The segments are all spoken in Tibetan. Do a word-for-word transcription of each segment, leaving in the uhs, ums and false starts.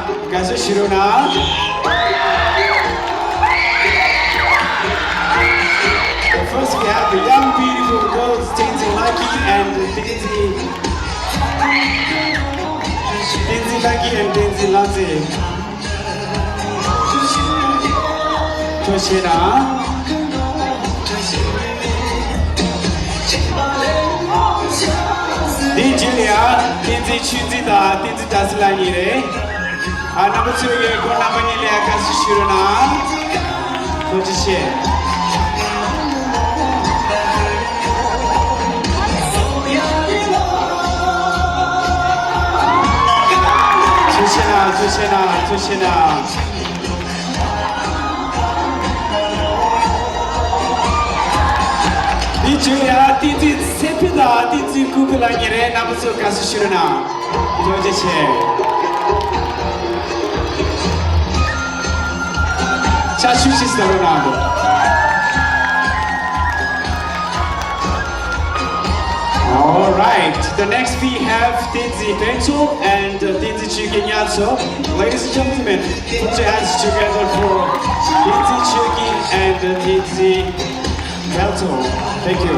དགའ་བསུ་ཞུ་རོགས་གནང་། First, we have the young beautiful girls, Tenzin Lucky and Tenzin, Tenzin Lucky and Tenzin Latse. ཐུགས་རྗེ་གནང་། འདིའི་རྗེས་ལ་ཡང་བསྟན་འཛིན་ཆོས་འཛིན་དང་བསྟན་འཛིན་བཀྲ་ཤིས་ལགས་གཉིས་རེད། ཨ། རྣམ་པ་ཚོས་ཡོད་ཁོང་རྣམ་པ་གཉིས་ལ་ཡང་དགའ་བསུ་ཞུ་རོགས་གནང་། ཐུགས་རྗེ་ཆེ། ཐུགས་རྗེ་གནང་། ཐུགས་རྗེ་གནང་། ཐུགས་རྗེ་གནང་། འདིའི་རྗེས་ལ་ཡང་བསྟན་འཛིན་ཚེ་འཕེལ་དང་བསྟན་འཛིན་ཀུན་འཕེལ་ལགས་གཉིས་རེད། རྣམ་པ་ཚོས་དགའ་བསུ་ཞུ་རོགས་གནང་། ཐུགས་རྗེ་ཆེ། ཕྱག་ཕྱིད་ཅིག་གཟིགས་རོགས་གནང་། All right, the next we have Tenzin Pecho and Tenzin Chökyi Nyatso. Ladies and gentlemen, put your hands together for Tenzin Chökyi and Tenzin Pecho. Thank you.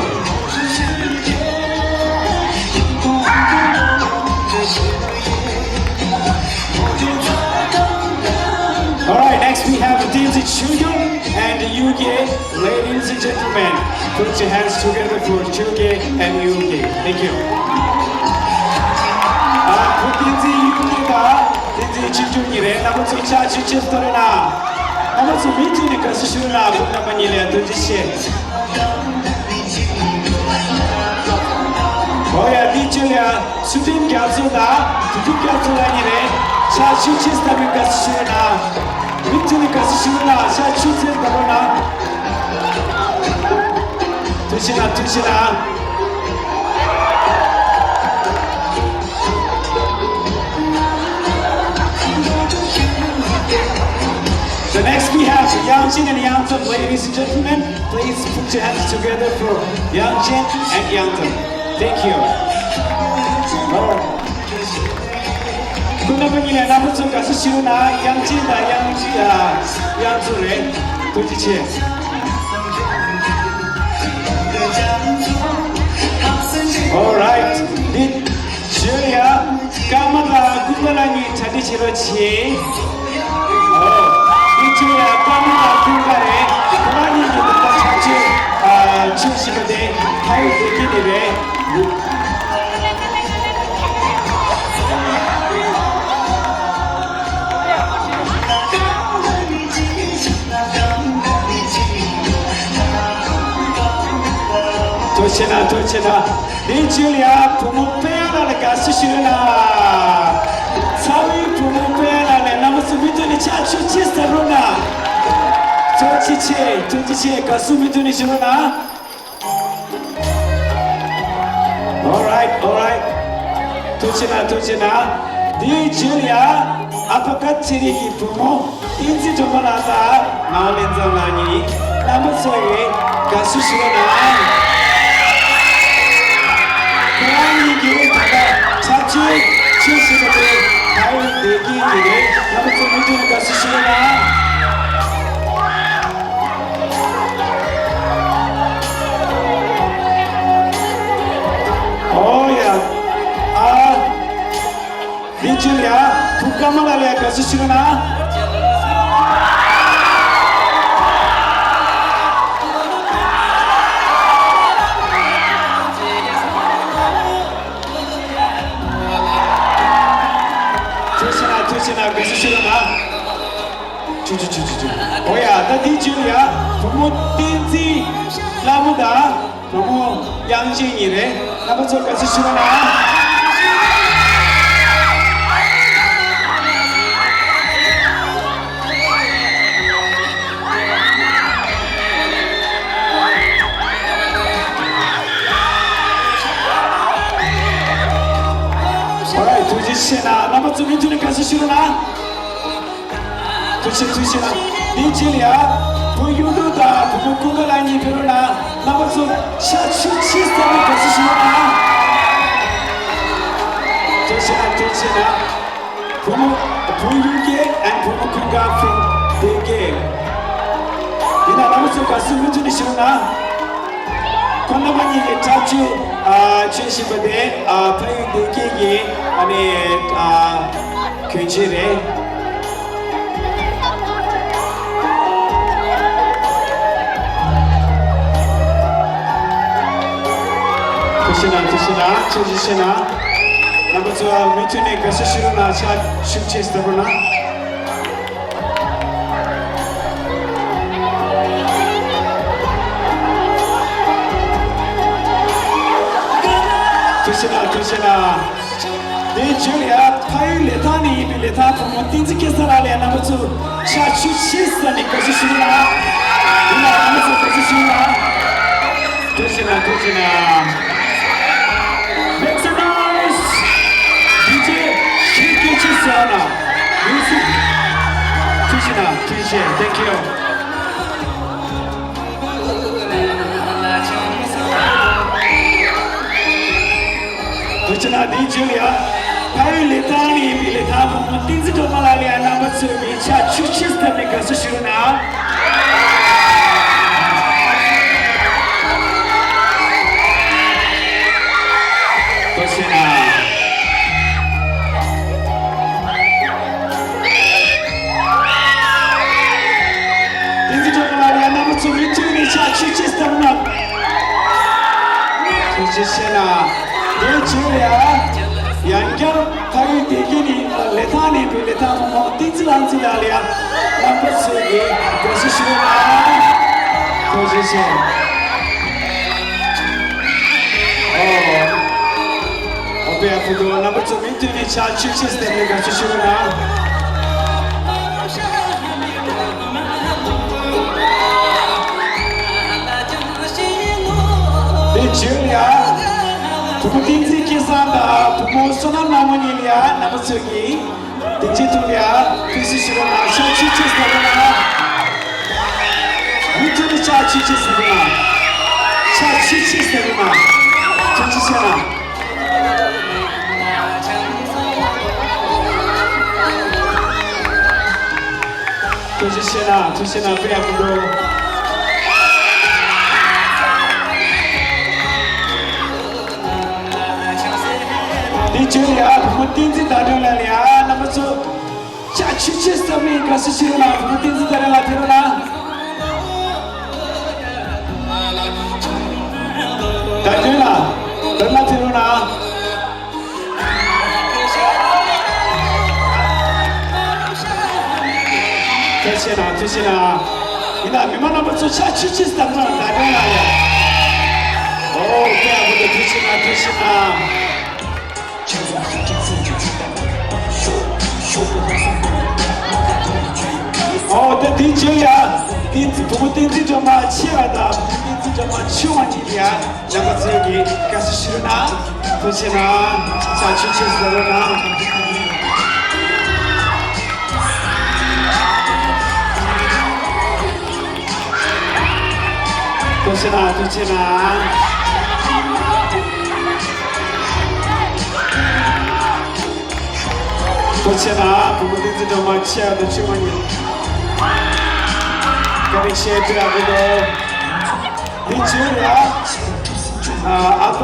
All right, next we have Tenzin Chökyi and Yuki. Ladies and gentlemen, put your hands together for Chökyi and Yuki. Thank you. ཨ། བུ་བསྟན་འཛིན་ཡུ་ཀི་དང་བསྟན་འཛིན་ཆོས་འབྱོར་གཉིས་རེད། རྣམ་པ་ཚོ་ཕྱག་ཕྱིད་ཅིག་གཟིགས་རོགས་གནང་། རྣམ་པ་ཚོ་མུ་མཐུད་ནས་དགའ་བསུ་ཞུ་རོགས་གནང་། བུ་རྣམ་པ་གཉིས་ལ་ཐུགས་རྗེ་ཆེ། འོ་ཡ། འདིའི་རྗེས་ལ་ཡང་ཚུལ་ཁྲིམས་རྒྱ་མཚོ་དང་དོན་གྲུབ་རྒྱ་མཚོ་ལགས་གཉིས་རེད། ཕྱག་ཕྱིད་ཅིག་གཟིགས་རོགས་གནང་། མུ་མཐུད་ནས་དགའ་བསུ་ཞུ་རོགས་གནང་། ཕྱག་ཕྱིད་ཅིག་གཟིགས་རོགས་གནང་། ཐུགས་རྗེ་གནང་། ཐུགས་རྗེ་གནང་། The next we have Yang Jin and Yang Zhen, ladies and gentlemen. Please put your hands together for Yang Jin and Yang Zhen. Thank you. All right. སྐུ་ན་པ་ཉིད་ལ་རྣམ་པ་ཚོ་དགའ་བསུ་ཞུ་རོགས་གནང་། ཡང་ཅིན་དང་ཡང་ཅིན། ཡང་ཚོ་རེད། ཐུགས་རྗེ་ཆེ། All right. འདི་ཞུ་ཡ། ཀརྨ་དང་ཀུན་དགའ་ལགས་གཉིས་གྲ་སྒྲིག་བྱེད་རོགས་བྱེད། ཨོ། འདི་ཞུ་ཡ། ཀརྨ་དང་ཀུན་དགའ་རེད། ཁོ་རང་གཉིས་ཀྱི་ད་ལྟ་ཆབས་ཅིག་ཨ། ཆོས་ཞུ་བ་དེ་ཕ་ཡུལ་བདེ་སྐྱིད་ནས་རེད། ཐུགས་རྗེ་གནང་། ཐུགས་རྗེ་གནང་། དེའི་རྗེས་ལ་ཡ་བུ་མོ་དཔལ་ལགས་ལ་དགའ་བསུ་ཞུ་ན། ཚ་བའི་བུ་མོ་དཔལ་ལགས་ལ་རྣམ་པ་ཚོ་མུ་མཐུད་ནས་ཕྱག་ཕྱིད་ཅིག་གཟིགས་རོགས་གནང་། ཐུགས་རྗེ་ཆེ། ཐུགས་རྗེ་ཆེ། དགའ་བསུ་མུ་མཐུད་ནས་ཞུ་རོགས་གནང་། All right, all right. ཐུགས་རྗེ་གནང་། ཐུགས་རྗེ་གནང་། དེའི་རྗེས་ལ་ཡ་ཨ་ཕ་སྐད་ཆེ་རིགས་ཀྱི་བུ་མོ་བསྟན་འཛིན་སྒྲོལ་མ་ལགས་དང་ངག་དབང་ལྷུན་འཛོམས་ལགས་གཉིས། རྣམ་པ་ཚོ་ཡིས་དགའ་བསུ་ཞུ་རོགས་གནང་། ཁོ་རང་གཉིས་ཀྱིས་ད་ལྟ་ཆབས་ཅིག་ཆོས་ཞུ་བ་དེ་ཕ་ཡུལ་བདེ་སྐྱིད་ཀྱི་རེད། རྣམ་པ་ཚོ་མུ་མཐུད་ནས་དགའ་བསུ་ཞུ་རོགས་གནང་། ཨོ་ཡ། ཨ། དེའི་རྗེས་ལ་ཡ་བུ་ཀརྨ་ལགས་ལ་ཡ་དགའ་བསུ་ཞུ་རོགས་གནང་། ཐུགས་རྗེ་གནང་། ཐུགས་རྗེ་གནང་། དགའ་བསུ་ཞུ་རོགས་གནང་། ཆུ་ཆུ་ཆུ་ཆུ་ཆུ། ཨོ་ཡ། ད་འདིའི་རྗེས་ལ་ཡ་བུ་མོ་བསྟན་འཛིན་ལྷ་མོ་དང་བུ་མོ་དབྱངས་ཅན་གཉིས་རེད། རྣམ་པ་ཚོ་དགའ་བསུ་ཞུ་རོགས་གནང་། All right. ཐུགས་རྗེ་ཆེ་གནང་། རྣམ་པ་ཚོ་མུ་མཐུད་ནས་དགའ་བསུ་ཞུ་རོགས་གནང་། ཐུགས་རྗེ་ཆེ། ཐུགས་རྗེ་ཆེ་གནང་། དེའི་རྗེས་ལ་ཡ་བུ་གཡུ་སྒྲོན་དང་བུ་མོ་ཀུན་དགའ་ལགས་གཉིས་ཕེབས་རོགས་གནང་། རྣམ་པ་ཚོ་ཕྱག་ཕྱིད་ཅིག་གཟིགས་རོགས་གནང་། ཐུགས་རྗེ་ཆེ་གནང་། ཐུགས་རྗེ་ཆེ་གནང་། བུ་མོ་བུ་ཡུལ་སྐད་and བུ་མོ་ཀུན་དགའ་from སྡེ་དགེ། ཡིན་ན་རང་ཚོ་དགའ་བསུ་མུ་མཐུད་ནས་ཞུ་ན། ཁོང་རྣམ་པ་གཉིས་ཀྱི་འཁྲབ་ཆས་ཨ་སྤྱོད་བཞིན་པ་དེ་ཨ་ཕ་ཡུལ་སྡེ་དགེ་གི་ཨ་ནི་ཨ་གྱོན་ཆས་རེད། ཐུགས་རྗེ་གནང་། ཐུགས་རྗེ་གནང་། ཐུགས་རྗེ་གནང་། རྣམ་པ་ཚོ་མུ་མཐུད་ནས་དགའ་བསུ་ཞུ་རོགས་གནང་། ཕྱག་ཤུགས་ཆེ་ཙམ་གནང་། ཐུགས་རྗེ་གནང་། ཐུགས་རྗེ་གནང་། དེའི་རྗེས་ལ་ཡ་ཕ་ཡུལ་ལི་ཐང་ནས་ཡིན་པའི་ལི་ཐང་བུ་མོ་བསྟན་འཛིན་སྐལ་བཟང་ལགས་ལ་ཡ་རྣམ་པ་ཚོ་ཕྱག་ཤུགས་ཆེ་ཙམ་ནས་དགའ་བསུ་ཞུ་རོགས་གནང་། ཡིན་ལ་རྣམ་པ་ཚོ་དགའ་བསུ་ཞུ་རོགས་གནང་། ཐུགས་རྗེ་གནང་། ཐུགས་རྗེ་གནང་། Make some noise. ཌི་ཇེ་ཤེས་སྐད་ཆེ་ཟེར་ན། Music. ཐུགས་རྗེ་གནང་། ཐུགས་རྗེ་ཆེ། Thank you. ཐུགས་རྗེ་གནང་། དེའི་རྗེས་ལ་ཡ་ཕ་ཡུལ་ལི་ཐང་ནས་ཡིན་པའི་ལི་ཐང་བུ་མོ་བསྟན་འཛིན་སྒྲོལ་མ་ལགས་ལ་ཡ་རྣམ་པ་ཚོས་མི་ཕྱག་ཤུགས་ཆེ་ཙམ་ནས་དགའ་བསུ་ཞུ་རོགས་གནང་། ཐུགས་རྗེ་གནང་། བསྟན་འཛིན་སྒྲོལ་མ་ལགས་ལ་ཡ་རྣམ་པ་ཚོ་མུ་མཐུད་ནས་ཕྱག་ཤུགས་ཆེ་ཙམ་གནང་། ཐུགས་རྗེ་ཆེ་གནང་། དེའི་རྗེས་ལ་ཡ་ཡང་བསྐྱར་ཕ་ཡུལ་སྡེ་དགེ་ནས་ལི་ཐང་ནས་བུ་ལི་ཐང་བུ་མོ་བསྟན་འཛིན་ལྷ་འཛིན་ལགས་ལ་ཡ་རྣམ་པ་ཚོས་ཀྱི་དགའ་བསུ་ཞུ་རོགས་གནང་། ཐུགས་རྗེ་ཆེ། ཨོ། ཨོ་པེ་ཨ་ཕུ་དོ་རྣམ་པ་ཚོ་མུ་མཐུད་ནས་ཕྱག་ཤུགས་ཆེ་ཙམ་ནས་དགའ་བསུ་ཞུ་རོགས་གནང་། དེ་རྗེས་ལ་ཡ་བུ་མོ་བསྟན་འཛིན་སྐལ་བཟང་དང་བུ་མོ་བསོད་ནམས་ལྷ་མོ་གཉིས་ལ་ཡ་རྣམ་པ་ཚོས་ཀྱི་དེ་རྗེས་ཐུགས་ལ་ཡ་ཕུལ་བསུ་ཞུ་རོགས་གནང་། ཕྱག་ཤུགས་ཆེ་ཙམ་གནང་། མུ་མཐུད་ནས་ཕྱག་ཤུགས་ཆེ་ཙམ་གནང་། ཕྱག་ཤུགས་ཆེ་ཙམ་གནང་། ཐུགས་རྗེ་ཆེ་གནང་། ཐུགས་རྗེ་ཆེ་གནང་། ཐུགས་རྗེ་གནང་། དཔེ་ཡག་པོ་འདུག། དེ་རྗེས་ལ་ཡ་བུ་མོ་བསྟན་འཛིན་ཟླ་སྒྲོན་ལགས་ལ་ཡ་རྣམ་པ་ཚོ་ཕྱག་ཤུགས་ཆེ་ཙམ་ནས་དགའ་བསུ་ཞུ་རོགས་གནང་། བུ་མོ་བསྟན་འཛིན་ཟླ་སྒྲོན་ལགས་ཕེབས་རོགས་གནང་། ཟླ་སྒྲོན་ལགས། ཟླ་སྒྲོན་ལགས་ཕེབས་རོགས་གནང་། ཐུགས་རྗེ་གནང་། ཐུགས་རྗེ་གནང་། ཡིན་ན་མི་མང་རྣམ་པ་ཚོ་ཕྱག་ཤུགས་ཆེ་ཙམ་གནང་། ཟླ་སྒྲོན་ལགས་ལ། ཨོ་དཔེ་ཡག་པོ་འདུག། ཐུགས་རྗེ་གནང་། ཐུགས་རྗེ་གནང་། ཨོ་ད་དེ་རྗེས་ལ་ཡ་དེ་བུ་མོ་བསྟན་འཛིན་སྒྲོལ་མ་ཆེ་བ་དང་བུ་མོ་བསྟན་འཛིན་སྒྲོལ་མ་ཆུང་བ་གཉིས་ལ་ཡ་རྣམ་པ་ཚོས་ཀྱི་དགའ་བསུ་ཞུ་རོགས་གནང་། ཐུགས་རྗེ་གནང་། ཕྱག་ཤུགས་ཆེ་ཙམ་གནང་། ཐུགས་རྗེ་གནང་། ཐུགས་རྗེ་གནང་། ཐུགས་རྗེ་གནང་། བུ་མོ་བསྟན་འཛིན་སྒྲོལ་མ་ཆེ་བ་དང་ཆུང་བ་གཉིས། བཀའ་དྲིན་ཆེ། དཔེ་ཡག་པོ་འདུག། དེ་རྗེས་ལ་ཨ་ཕ་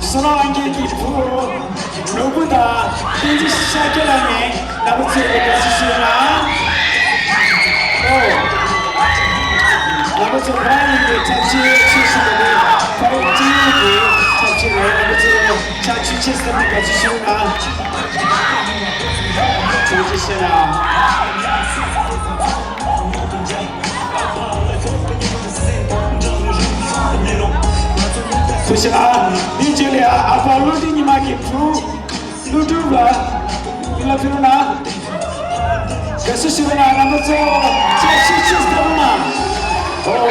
བསོད་ནམས་དབང་རྒྱལ་གྱི་བུ་ནོར་བུ་དང་བསྟན་འཛིན་ཤཱཀྱ་ལགས་ནས་རྣམ་པ་ཚོས་ཀྱི་དགའ་བསུ་ཞུ་ན། ཨོ། རྣམ་པ་ཚོ་རང་ཉིད་ཀྱི་འཁྲབ་ཆས་ཆེ་ཞིང་དུ་ཕ་ཡུལ་སྤྲེའུ་ཡི་འཁྲབ་ཆས་རེད། རྣམ་པ་ཚོས་ཕྱག་ཤུགས་ཆེ་ཙམ་ནས་དགའ་བསུ་ཞུ་ན། ཐུགས་རྗེ་ཆེ་གནང་། ཐུགས་རྗེ་གནང་། འདི་རྗེས་ལ་ཨ་ཕ་བློ་གྲོས་ཉི་མ་གི་བུ་ཀླུ་སྒྲུབ་ལགས་ལ་ཕེབས་རོགས་གནང་། དགའ་བསུ་ཞུ་རོགས་གནང་། རྣམ་པ་ཚོ་ཕྱག་ཤུགས་ཆེ་ཙམ་གནང་། ཨོ།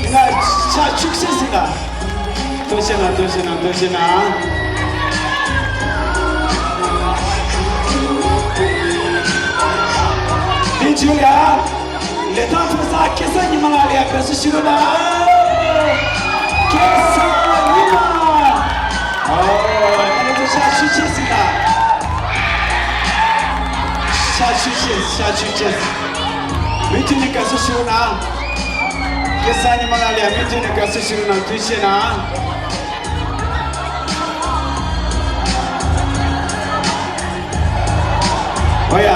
ང་ཕྱག་ཤུགས་ཆེ་ཟིན་ན། ཐུགས་རྗེ་གནང་། ཐུགས་རྗེ་གནང་། ཐུགས་རྗེ་གནང་། དེ་རྗེས་ལ་ལི་ཐང་ཕོ་གསར་སྐལ་བཟང་ཉི་མ་ལགས་ལ་ཡང་དགའ་བསུ་ཞུ་རོགས་གནང་། སྐལ་བཟང་ཉི་མ། ཨོ། ང་ཚོ་ཕྱག་ཤུགས་ཆེ་ཟིན་ན། ཕྱག་མཆོད་ཅེས། མུ་མཐུད་ནས་དགའ་བསུ་ཞུ་རོགས་གནང་། སྐལ་བཟང་ཉི་མ་ལགས་ལ་ཡང་མུ་མཐུད་ནས་དགའ་བསུ་ཞུ་རོགས་གནང་། ཐུགས་རྗེ་གནང་། ཨོ་ཡ།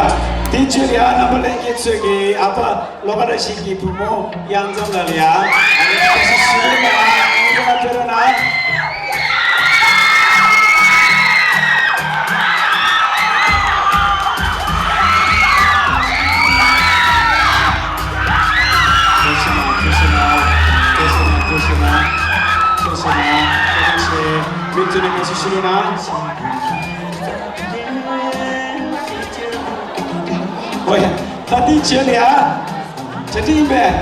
དེ་རྗེས་ལ་ཡང་རྣམ་པ་ལྷན་རྒྱས་ཚོས་ཀྱི་ཨ་ཕ་བློ་དགའ་བཀྲ་ཤིས་ཀྱི་བུ་མོ་གཡང་འཛོམས་ལགས་ལ་ཡང་ཨ་ནི་དགའ་བསུ་ཞུ་རོགས་གནང་། ཨ་ནི་དགའ་བསུ་ཞུ་རོགས་གནང་། ཐུགས་རྗེ་གནང་། ཐུགས་རྗེ་གནང་། ཐུགས་རྗེ་གནང་། ཐུགས་རྗེ་གནང་། ཐུགས་རྗེ་གནང་། བཀའ་དྲིན་ཆེ། མུ་མཐུད་ནས་དགའ་བསུ་ཞུ་རོགས་གནང་། ཨོ་ཡ། ད་དེ་རྗེས་ལ་ཡ། གྲ་སྒྲིག་ཡིན་པས།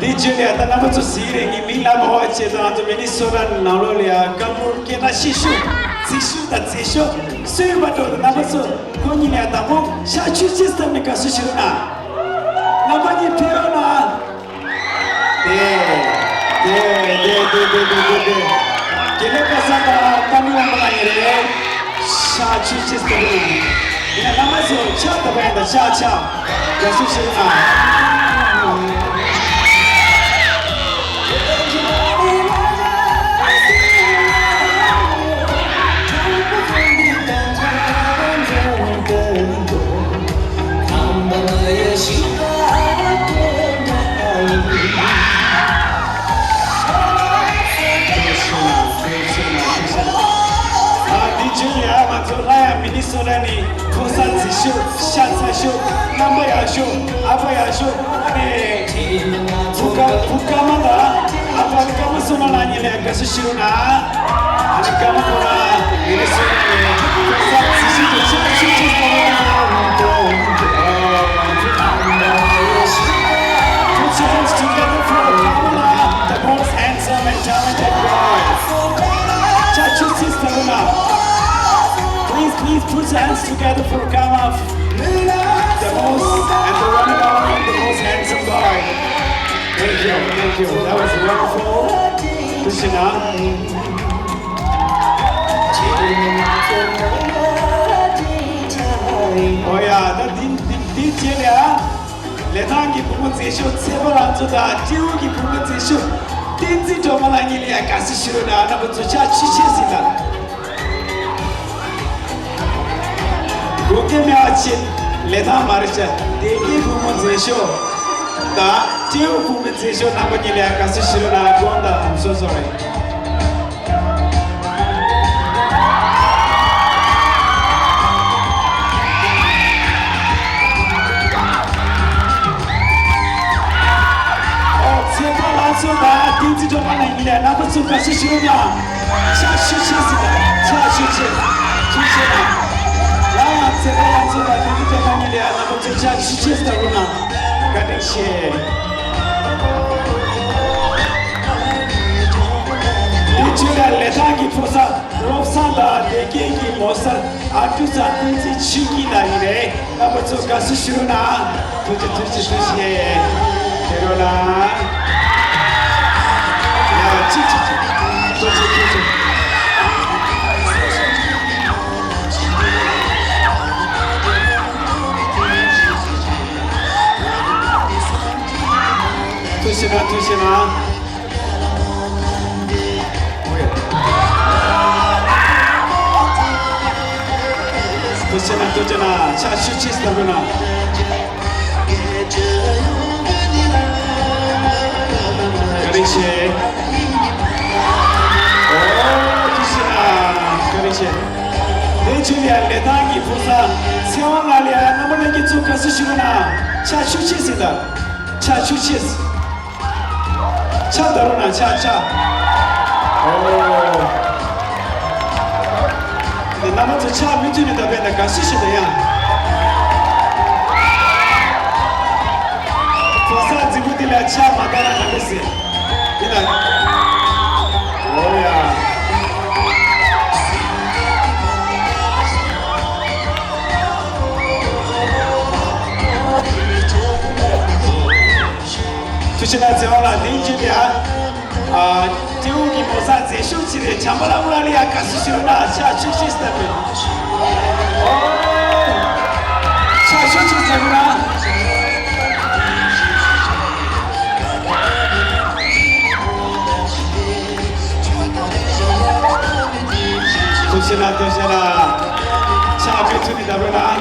དེ་རྗེས་ལ་ཡ་ད་རྣམ་པ་ཚོ་གཟིགས་རེད། ངའི་མིང་ལབ་མ་བ་བྱས་ཙང་ང་ཚོ་མི་ནི་སོ་ཊ་ནང་ལོགས་ལ་ཡ་སྐད་འབོར་སྐད་གྲགས་ཆེ་ཤོས་གཟིགས་ཤོས་དང་མཛེས་ཤོས་སུ་ཡིན་པ་འགྲོ་དང་། རྣམ་པ་ཚོ་ཁོ་གཉིས་ལ་ཡ་དང་པོ་ཕྱག་མཆོད་ཅེས་བཏབ་ནས་དགའ་བསུ་ཞུ་རོགས་གནང་། རྣམ་པ་གཉིས་ཕེབས་རོགས་གནང་། དེ་དེ་དེ་དགེ་ལེགས་པ་སངས་དང་ཀརྨ་དབང་པོ་ལགས་ཡིན་རེད། ཕྱག་མཆོད་ཅེས་བཏབ་རོགས་གནང་། ཡིན་ན་རྣམ་པ་ཚོ་ཕྱག་བཏབ་པ་ཡིན་ད། ཕྱག་ཕྱག་དགའ་བསུ་ཞུ་རོགས་གནང་། ཨ། འདི་བྱུང་ཡ། ང་ཚོ་སླར་ཡང་མི་ནི་སོ་ཊ་ནས་ཕོ་གསར་མཛེས་ཤོས། ཤ་ཚ་ཤོས། རྣམ་པ་ཡག་ཤོས། ཨ་ཕ་ཡག་ཤོས། ཨ་ནི་བུ་ཀརྨ། བུ་ཀརྨ་དང་ཨ་ཕ་ཀརྨ་བསོད་ནམས་ལགས་གཉིས་ལ་དགའ་བསུ་ཞུ་རོགས་གནང་། ཨ་ནི་ཀརྨ་ཁོ་རང་མི་ནི་སོ་ཊ་ནས་ཕོ་གསར་མཛེས་ཤོས་དང་ཕྱག་མཆོད་ཅེས་བཏབ་རོགས་གནང་། Put your hands together for Kamala, the most handsome and talented boy. ཕྱག་མཆོད་ཅེས་བཏབ་རོགས་གནང་། Please, please put your hands together for Kama, the most and the one and only, the most handsome boy. Thank you, thank you. That was wonderful. ཐུགས་རྗེ་གནང་། ཨོ་ཡ། ད་འདི་འདི་འདི་རྗེས་ལ་ཡ། ལི་ཐང་གི་བུ་མོ་མཛེས་ཤོས་ཚེ་དཔལ་ལྷ་མཚོ་དང་སྤྲེའུ་གི་བུ་མོ་མཛེས་ཤོས་བསྟན་འཛིན་སྒྲོལ་མ་ལགས་གཉིས་ལ་ཡ་དགའ་བསུ་ཞུ་རོགས་གནང་། རྣམ་པ་ཚོ་ཕྱག་མཆོད་ཅེས་ཟེར་ད། སྒུག་སྐྱོན་མེད་པ་བྱེད། ལི་ཐང་མ་རེད་ཤག་སྡེ་དགེ་བུ་མོ་མཛེས་ཤོས་དང་སྤྲེའུ་བུ་མོ་མཛེས་ཤོས་རྣམ་པ་གཉིས་ལ་ཡ་དགའ་བསུ་ཞུ་རོགས་གནང་། དགོངས་དག་ལམ་སོ་སོ་རེད། ཨོ། ཚེ་དཔལ་ལྷ་མཚོ་དང་བསྟན་འཛིན་སྒྲོལ་མ་ལགས་གཉིས་ལ་རྣམ་པ་ཚོ་དགའ་བསུ་ཞུ་རོགས་གནང་། ཕྱག་མཆོད་ཅེས་ཟེར་ད། ཕྱག་མཆོད་ཅེས། ཐུགས་རྗེ་གནང་། ཡང་ཡང་ཚེ་དཔལ་ལྷ་མཚོ་དང་བསྟན་འཛིན་སྒྲོལ་མ་གཉིས་ལ་རྣམ་པ་ཚོ་ཕྱག་མཆོད་ཅེས་ཟེར་རོགས་གནང་། བཀའ་དྲིན་ཆེ། དེ་རྗེས་ལ་ལི་ཐང་གི་ཕོ་གསར་བློ་བཟང་དང་སྡེ་དགེ་གི་མོ་གསར་ཨ་ཀྲུ་ཚ་བསྟན་འཛིན་ཆོས་སྐྱིད་ལགས་ཡིན་རེད། རྣམ་པ་ཚོ་དགའ་བསུ་ཞུ་རོགས་གནང་། ཐུགས་རྗེ་ཐུགས་རྗེ་ཐུགས་རྗེ། ཕེབས་རོགས་གནང་། ཡ། ཅིག་ཅིག་ཅིག་ཐུགས་རྗེ་ཐུགས་རྗེ། ཐུགས་རྗེ་གནང་། ཐུགས་རྗེ་གནང་། ཐུགས་རྗེ་གནང་། ཐུགས་རྗེ་གནང་། ཕྱག་མཆོད་ཅེས་བཏབ་རོགས་གནང་། བཀའ་དྲིན་ཆེ། ཨོ། ཐུགས་རྗེ་གནང་། བཀའ་དྲིན་ཆེ། དེ་རྗེས་ལ་ཡ་ལི་ཐང་གི་ཕོ་གསར་ཚེ་དབང་ལགས་ལ་ཡ་རྣམ་པ་ལྷན་རྒྱས་ཚོ་དགའ་བསུ་ཞུ་རོགས་གནང་། ཕྱག་མཆོད་ཅེས་ཟེར་ད། ཕྱག་མཆོད་ཅེས། ཕྱག་བརྡབ་རོགས་གནང་། ཕྱག་ཕྱག་ཨོ། དེ་རྣམ་པ་ཚོ་ཕྱག་མུ་མཐུད་ནས་བརྡབ་པ་ཡིན་ན་དགའ་བསུ་ཞུ་ད་ཡ། ཕོ་གསར་རྫིག་པོ་འདི་ལ་ཕྱག་མ་བརྡབ་ན་ག་འདྲ་ཟེར། ཡིན་ད། ཨོ་ཡ། ཐུགས་རྗེ་གནང་། ཚེ་དབང་ལགས་དེའི་རྗེས་ལ་ཡ། ཨ། སྤྲེའུ་གི་མོ་གསར་མཛེས་ཤོས་ཅིག་རེད། བྱམས་པ་ལྷ་མོ་ལགས་ལ་ཡ་དགའ་བསུ་ཞུ་རོགས་གནང་། ཕྱག་མཆོད་ཅེས་བཏབ་པས། ཨོ། ཕྱག་མཆོད་ཅེས་ ཐུགས་རྗེ་གནང་། ཐུགས་རྗེ་གནང་། ཕྱག་ཕུལ་ཚུལ་ནི་ད་བོད་ན།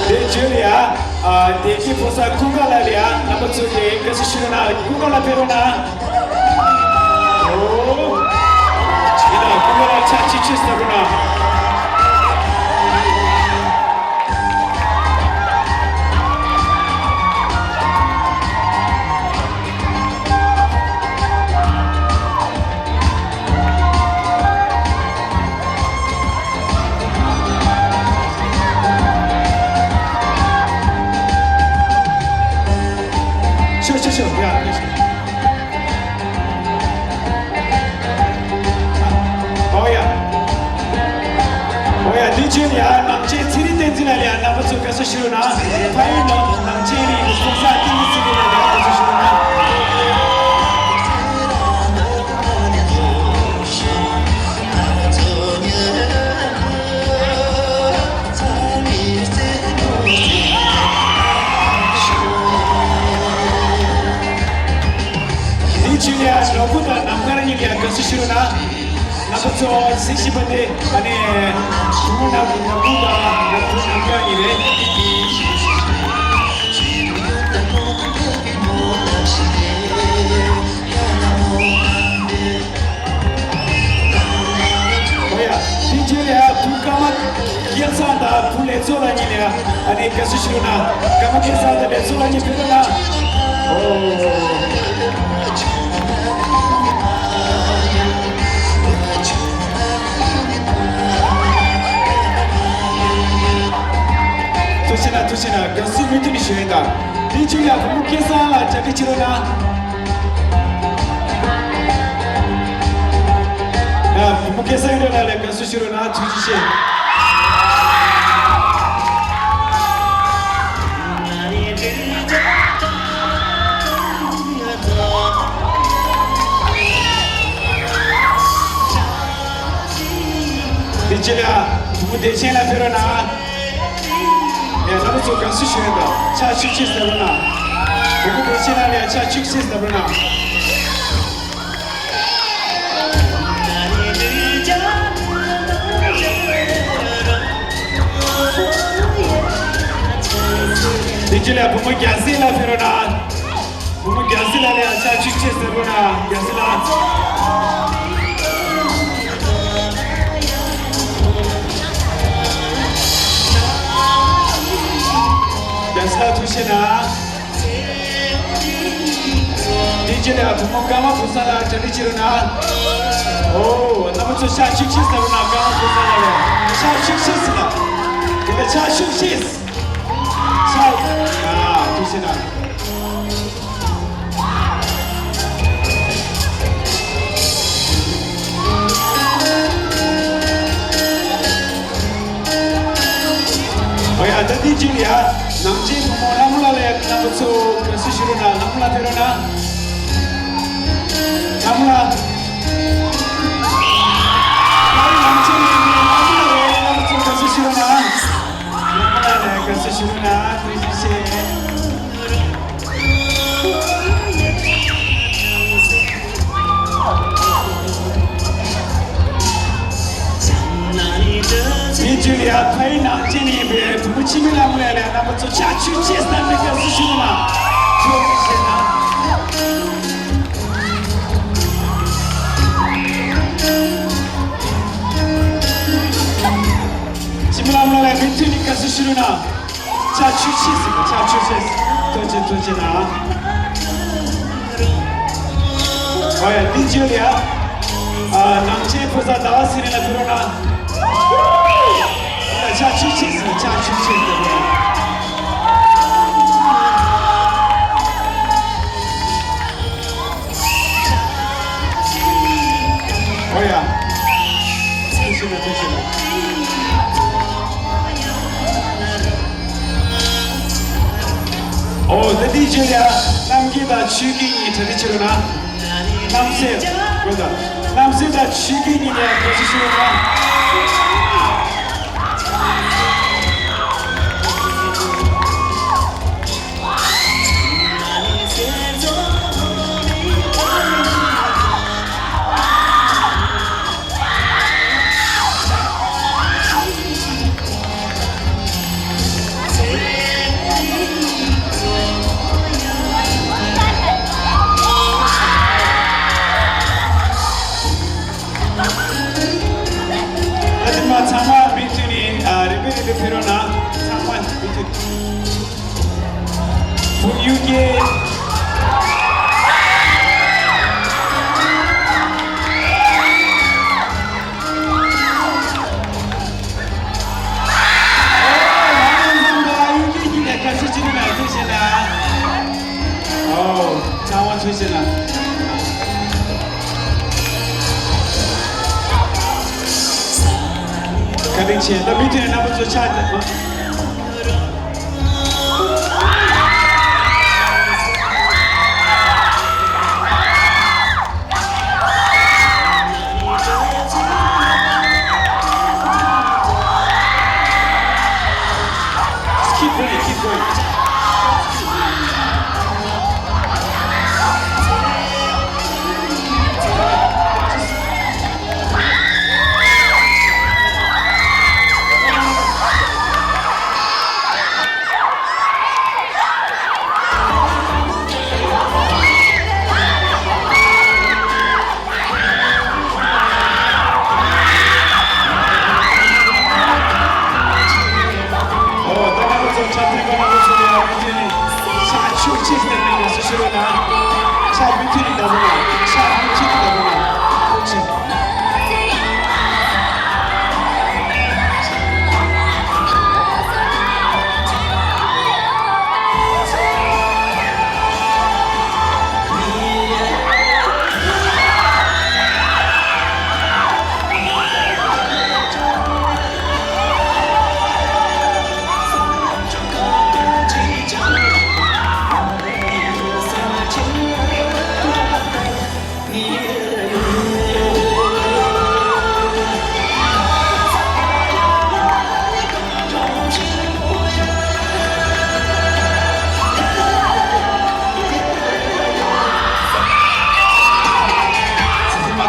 དེ་བརྗོད་ལ་ཡ། ཨ། བདེ་སྐྱིད་ཕོ་གསར་ཀུན་དགའ་ལགས་ལ་ཡ། རྣམ་པ་ཚོ་གིས་དགའ་བསུ་ཞུ་རོགས་གནང་། ཀུན་དགའ་ལགས་ཕེབས་རོགས་གནང་། ཨོ། ཡིན་ན་ཀུན་དགའ་ལགས་ཕྱག་ཕྱིད་ཕྱིད་ཟེར་རོགས་གནང་། ཤོ་ཤོ་ཤོ། ཡ། ཨོ་ཡ། ཨོ་ཡ། དེ་བྱས་ཡ། ནང་ཆེན་ཚེ་རིང་བསྟན་འཛིན་ལགས་ལ་ཡ། རྣམ་པ་ཚོ་དགའ་བསུ་ཞུ་རོགས་གནང་། ཕ་ཡུལ་ནང་ནང་ཆེན་རིང་གི་ཕོ་གསར་བསྟན་འཛིན་ཚེ་རིང་ལགས་ལ་ཡ། དགའ་བསུ་ཞུ་རོགས་གནང་། དེ་བྱས་ཡ། ནོར་བུ་དང་ནམ་མཁའ་གཉིས་ལ་ཡ། དགའ་བསུ་ཞུ་རོགས་གནང་། རྣམ་པ་ཚོ་གཟིགས་བཞིན་པ་དེ་ཨ་ནི་བུ་མོ་ནོར་བུ་དང་ནོར་བུ་ནམ་མཁའ་གཉིས་རེད། ཨོ་ཡ། དེ་རྗེས་ལ་ཡ། བུ་ཀརྨ་སྐལ་བཟང་དང་བུ་ལེགས་ཚོགས་ལགས་གཉིས་ལ་ཡ། ཨ་ནི་དགའ་བསུ་ཞུ་རོགས་གནང་། ཀརྨ་སྐལ་བཟང་དང་ལེགས་ཚོགས་ལགས་གཉིས་ཕེབས་རོགས་གནང་། ཨོ། ཐུགས་རྗེ་གནང་། ཐུགས་རྗེ་གནང་། དགའ་བསུ་མུ་མཐུད་ནས་ཞུ་ཡས་དང་། དེ་རྗེས་ལ་བུ་མོ་སྐལ་བཟང་ལགས་གྲ་སྒྲིག་བྱེད་རོགས་གནང་། ཡ། བུ་མོ་སྐལ་བཟང་ཡིན་འགྲོ་ལགས་ལ་དགའ་བསུ་ཞུ་རོགས་གནང་། ཐུགས་རྗེ་ཆེ། དེ་རྗེས་ལ་བུ་མོ་བདེ་ཆེན་ལགས་ཕེབས་རོགས་གནང་། ཡ། རྣམ་པ་ཚོ་དགའ་བསུ་ཞུ་ཡས་དང་། ཕྱག་ཕྱིད་ཕྱིད་ཟེར་རོགས་གནང་། བུ་མོ་བདེ་ཆེན་ལགས་ལ་ཡ། ཕྱག་ཕྱིད་ཕྱིད་ཟེར་རོགས་གནང་། དེ་རྗེས་ལ་བུ་མོ་རྒྱལ་སྲས་ལགས་ཕེབས་རོགས་གནང་། བུ་མོ་རྒྱལ་སྲས་ལགས་ལ་ཡ་ཕྱག་ཕྱིད་ཕྱིད་ཟེར་རོགས་གནང་། རྒྱལ་སྲས་ལགས། རྒྱལ་སྲས་ལགས་ཐུགས་རྗེ་གནང་། དེ་རྗེས་ལ་བུ་མོ་ཀརྨ་བུ་བཟང་ལགས་གྲ་སྒྲིག་བྱེད་རོགས་གནང་། ཨོ། རྣམ་པ་ཚོ་ཕྱག་ཕྱིད་ཕྱིད་ཟེར་རོགས་གནང་། ཀརྨ་བུ་བཟང་ལགས་ལ་ཕྱག་ཕྱིད་ཕྱིད་ཟེར་ན། དེ་ལ་ཕྱག་ཕྱིད་ཕྱིད། ཕྱག་ཨ། ཐུགས་རྗེ་གནང་། ཨོ་ཡ། ད་དེ་རྗེས་ལ་ཡ། ནང་ཆེན་བུ་མོ་ལྷ་མོ་ལགས་ལ་ཡ། རྣམ་པ་ཚོ་དགའ་བསུ་ཞུ་རོགས་གནང་། ལྷ་མོ་ལགས་ཕེབས་རོགས་གནང་། ལྷ་མོ་ལགས། ད་ནང་ཆེན་བུ་མོ་ལྷ་མོ་ལགས་ལ་ཡ། རྣམ་པ་ཚོ་དགའ་བསུ་ཞུ་རོགས་གནང་། ལྷ་མོ་ལགས་ལ་ཡ་དགའ་བསུ་ཞུ་རོགས་གནང་། ཐུགས་རྗེ་ཆེ། དེ་རྗེས་ལ་ཡ། ཕ་ཡུལ་ནང་ཆེན་ཡིན་པའི་བུ་མོ་འཆི་མེད་ལྷ་མོ་ལགས་ལ་ཡ། རྣམ་པ་ཚོ་ཕྱག་ཕྱིད་ཕྱིད་བསམ་པའི་དགའ་བསུ་ཞུ་རོགས་གནང་། ཐུགས་རྗེ་ཆེ་གནང་། འཆི་མེད་ལྷ་མོ་ལགས་ལ་མུ་མཐུད་ནས་དགའ་བསུ་ཞུ་རོགས་གནང་། ཕྱག་ཕྱིད་ཕྱིད་ཟེར་གི། ཕྱག་ཕྱིད་ཕྱིད། ཐུགས་རྗེ་ཆེ། ཐུགས་རྗེ་ཆེ་གནང་། ཨོ་ཡ། དེ་རྗེས་ལ་ཡ། ཨ། ནང་ཆེན་ཕོ་གསར་ཟླ་བ་ཚེ་རིང་ལགས་ཕེབས་རོགས་གནང་། ཕྱག་ཕྱིད་ཕྱིད་ཟེར། ཕྱག་ཕྱིད་ཕྱིད་ཟེར། ཨོ་ཡ། ཐུགས་རྗེ་གནང་། ཐུགས་རྗེ་གནང་། ཨོ། ད་དེ་རྗེས་ལ་ཡ། རྣམ་ སྐད་དང་ཆོས་སྐད་གཉིས་གྲ་སྒྲིག་བྱེད་རོགས་གནང་། རྣམ་སྲས་དགོན་དང་རྣམ་སྲས་དང་ཆོས་སྐད་གཉིས་ནས་གོ་སྲིད་ཞུ་རོགས་གནང་། ད་དེ་མ་ཚང་མ་མུ་མཐུད་ནས་ཨ་རིམ་པས་རིམ་པས་ཕེབས་རོགས་གནང་། ཚང་མ་མུ་མཐུད། བུ་གཡུ་རྒྱལ། ཨོ། ཚང་མ་ཐུགས་རྗེ་གནང་། བཀའ་དྲིན་ཆེ། ད་མུ་མཐུད་ནས་རྣམ་པ་ཚོ་ཕྱག་བརྐྱངས། Keep going, keep going. ཨོ། ད་རྣམ་པ་ཚོ་འཁྲབ་སྟོན་པ་རྣམ་པ་ཚོ་ལ་ཡང་མུ་མཐུད་ནས་ཕྱག་ཕྱོགས་གཅིག་ལྟ་བུ་ནས་སུ་ཞུ་རོགས་གནང་། ཕྱག་མུ་མཐུད་ནས་ལྟ་བུ་གནང་། ཕྱག་མུ་མཐུད་ནས་ལྟ་བུ་གནང་།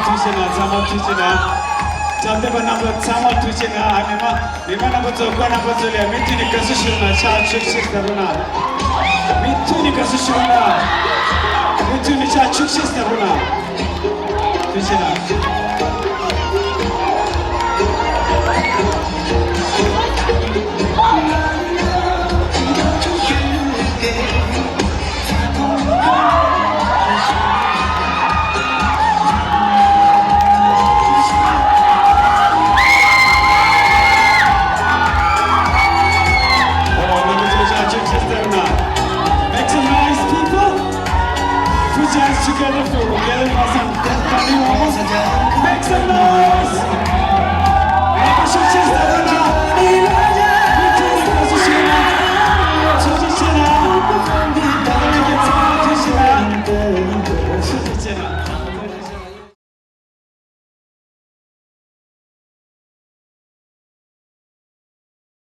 ཐུགས་རྗེ་ཆེ། ཚང་མ་ཐུགས་རྗེ་གནང་། ཚང་མ་ཐུགས་རྗེ་གནང་། འཁྲབ་སྟོན་པ་རྣམ་པ་ཚང་མ་ཐུགས་རྗེ་གནང་། ཨ་ནེ་མ། མི་མང་རྣམ་པ་ཚོ། སྐུ་རྣམ་པ་ཚོ་ལ་མུ་མཐུད་ནས་དགའ་བསུ་ཞུ་རོགས་གནང་། ཕྱག་ཕྱོགས་གཅིག་ལྟ་བུ་གནང་། མུ་མཐུད་ནས་དགའ་བསུ་ཞུ་རོགས་གནང་། མུ་མཐུད་ནས་ཕྱག་ཕྱོགས་གཅིག་ལྟ་བུ་གནང་། ཐུགས་རྗེ་གནང་།